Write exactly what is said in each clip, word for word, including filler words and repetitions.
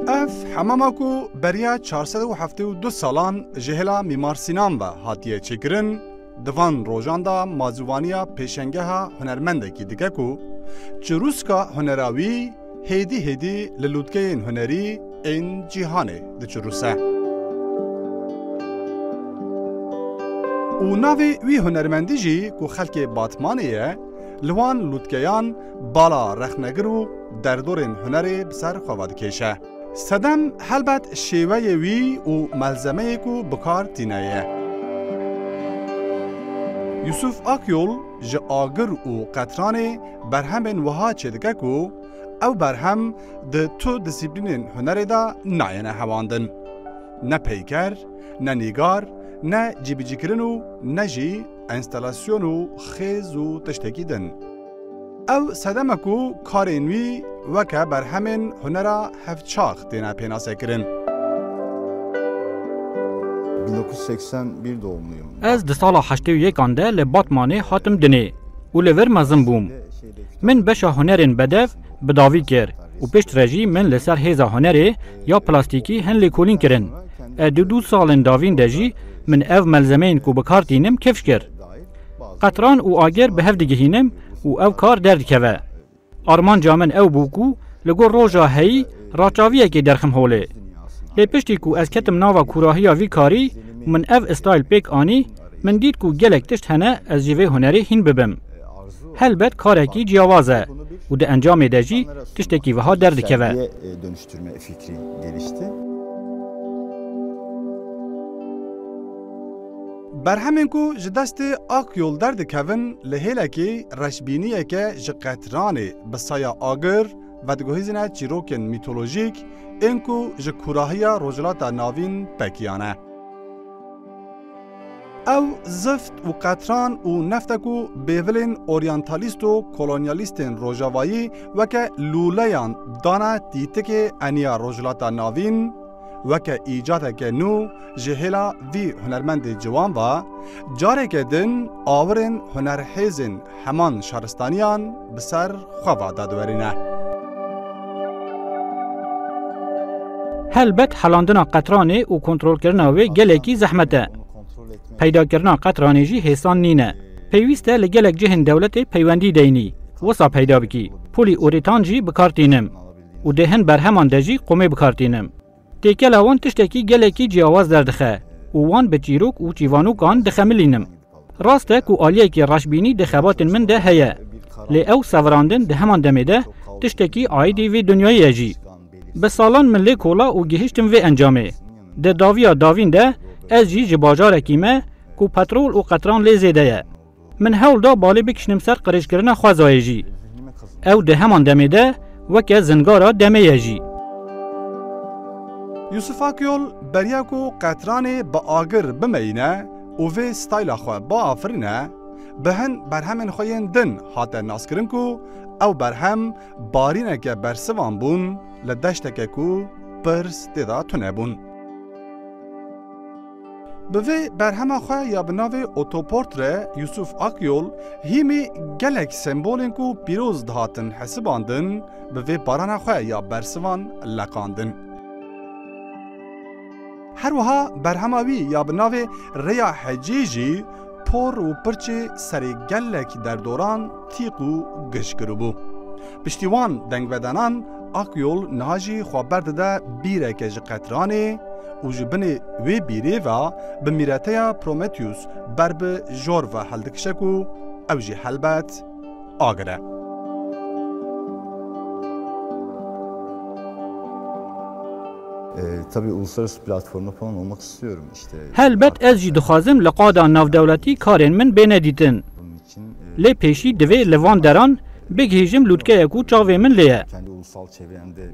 Ev hemama ku beriya çar sed û heftê û du salan ji hêla Mîmar Sînan ve hatiye çêkirin, di van rojan de mazûvaniya pêşengeha hunermendekî dike ku çirûska hunera wî hêdî hêdî li lûtkeyên hunerî ên cîhanê diçirûse. Û navê wî hunermendî jî ku xelkê Batmanê ye, li wan lûtkeyan bala rexnegir û derdorên hunerê bi ser xwe ve dikêşe. Sedem helbet şêweyê wî û melzemeyê ku bi kar tîne ye. Yusuf Akyol ji agir û qetranê berhemên wiha çêdike ku ew berhem di tu disiplînên hunerê de nayêne hewandin. Ne peyker, ne nîgar, ne cîbicîkirin û ne jî enstalasyon û xêz û tiştekî din. Ew sedem e ku karên wî weke berhemên hunera hevçax têne pênasekirin. Ez di sala heştê û yekan de li Batmanê hatim dinê û li vir mezin bûm. Min beşa hunerên bedev bi dawî kir û piştre jî min li ser hêza hunerê ya plastîkî hin lêkolîn kirin. E di du salên dawîn de jî min ev melzemeyên ku bi kar tînim kifş kir. Qetran û agir bi hev digihînim û ew kar derdikeve. Armanca min ew bû ku li gor roja heyî raçaviyekê derxim holê. Lê piştî ku ez ketim nava kûrahiya vî karî û min ev stayl pêk anî, min dît ku gelek tişt hene ez ji vê hunerê hîn bibim. Helbet karekî ciyawaz e û di encamê de jî tiştekî wiha derdikeve. Berhemên ku ji destê Akyol derdikevin li hêlekê reşbîniyeke ji qetranê bi saya agir vediguhîzine çîrokên mîtolojîk ên ku ji kûrahiya Rojhilata Navîn pekiyane. Ew zift û qetran û nefte ku bêvilên oryantalîst û kolonyalîstên rojavayî weke lûleyan dane tîtikê eniya Rojhilata Navîn, weke îcadeke nû ji hêla vî hunermendê ciwan ve, careke din awirên hunerhêzên heman şaristaniyan bi ser xwe ve dadiwerîne. Helbet helandina qetranê û kontrolkirina wê gelekî zehmet e. Peydakirina qetranê jî hêsan nîne. Pêwîst e li gelek cihên dewletê peywendî deynî, wisa peyda bikî. Polîuretan jî bi kar tînim û di hin berheman de jî qomê bi kar tînim. Têkela wan tiştekî gelekî ciyawaz derdixe û wan bi çîrok û çîvanokan dixemilînim. Rast e ku aliyekî reşbînî di xebatên min de heye, lê ew sevirandin di heman demê de tiştekî aîdî vê dinyayê ye jî. Bi salan min lê kola û gihiştim vê encamê. Di dawiya dawîn de ez jî ji bajarekî me ku petrol û qetran lê zêde ye. Min hewl da balê bikişnim ser qirêjkirina xwezayê jî. Ew di heman demê de weke zingara demê ye jî. Yusuf Akyol beriya ku qetranê bi agir bimeyîne û vê stayla xwe biafirîne, bi hin berhemên xwe yên din hate naskirin ku ew berhem barîneke bersivan bûn li deşteke ku pirs tê de tune bûn. Bi vê berhema xwe ya bi navê Otoportre Yusuf Akyol hîmî gelek sembolên ku pîroz dihatin hesibandin, bi vê barana xwe ya bersivan leqandin. Her wiha berhema wî ya bi navê Rêya Hecî jî por û pirçê serê gelek derdoran tîq û giş kiribû. Piştî wan dengvedanan Akyol niha jî xwe berdide bîreke ji qetranê û ji binê wê bîrê ve bi mîreteya Prometheus ber bi jor ve heldikişe ku ew jî helbet agir e. E, tabii uluslararası platformda falan olmak istiyorum. İşte Helbet ez jî dixwazim li qada navdewletî karên min bêne dîtin. Lê pêşî divê li van deran bigihîjim lûtkeyek û çavê min lê ye.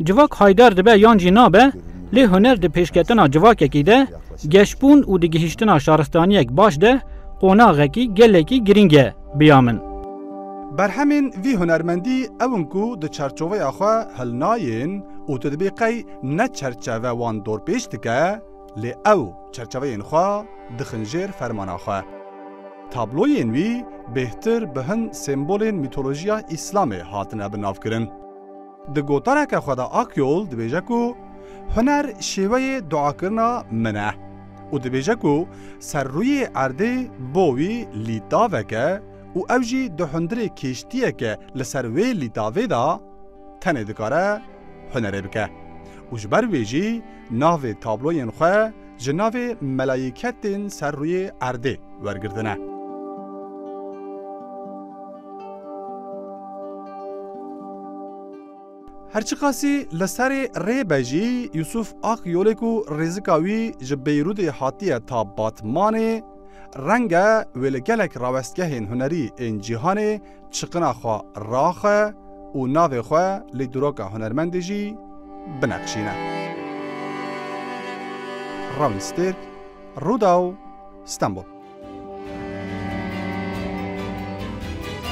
Civak haydar dibe yan jî nabe, lê huner di pêşketina civakekî de, geşbûn û di gihîştina şaristaniyek baş de qonaxekî gelekî girîng e biya min. Berhemên vî hunermendî ew in ku di çerçoveya xwe hilnayên û tu dibê qey ne çerçeve wan dorpêç dike, lê ew çerçeveyên xwe dixin jêr fermana xwe. Tabloyên wî bêhtir bi hin sembolên mîtolojiya Îslamê hatine binavkirin. Di gotareke xwe de Akyol dibêje ku Huner şêweyê duakirina min e û dibêje ku ser rûyê erdê bo wî lîtavek e û ew jî di hundirê kêştiyeke li ser wê lîtavê de tenê dikare hunerê bike û ji ber wê jî navê tabloyên xwe ji navê melayîketên ser rûyê erdê wergirtine. Her çiqasî li serê rê be jî, Yusuf Akyolê ku rêzika wî ji Beyrûdê hatiye ta Batmanê, reng e wê li gelek rawestgehên hunerî ên cîhanê çiqina xwe raxe û navê xwe li dîroka hunermendê jî bineqşîne. Rawîn Stêrk, Rûdaw, Stenbol.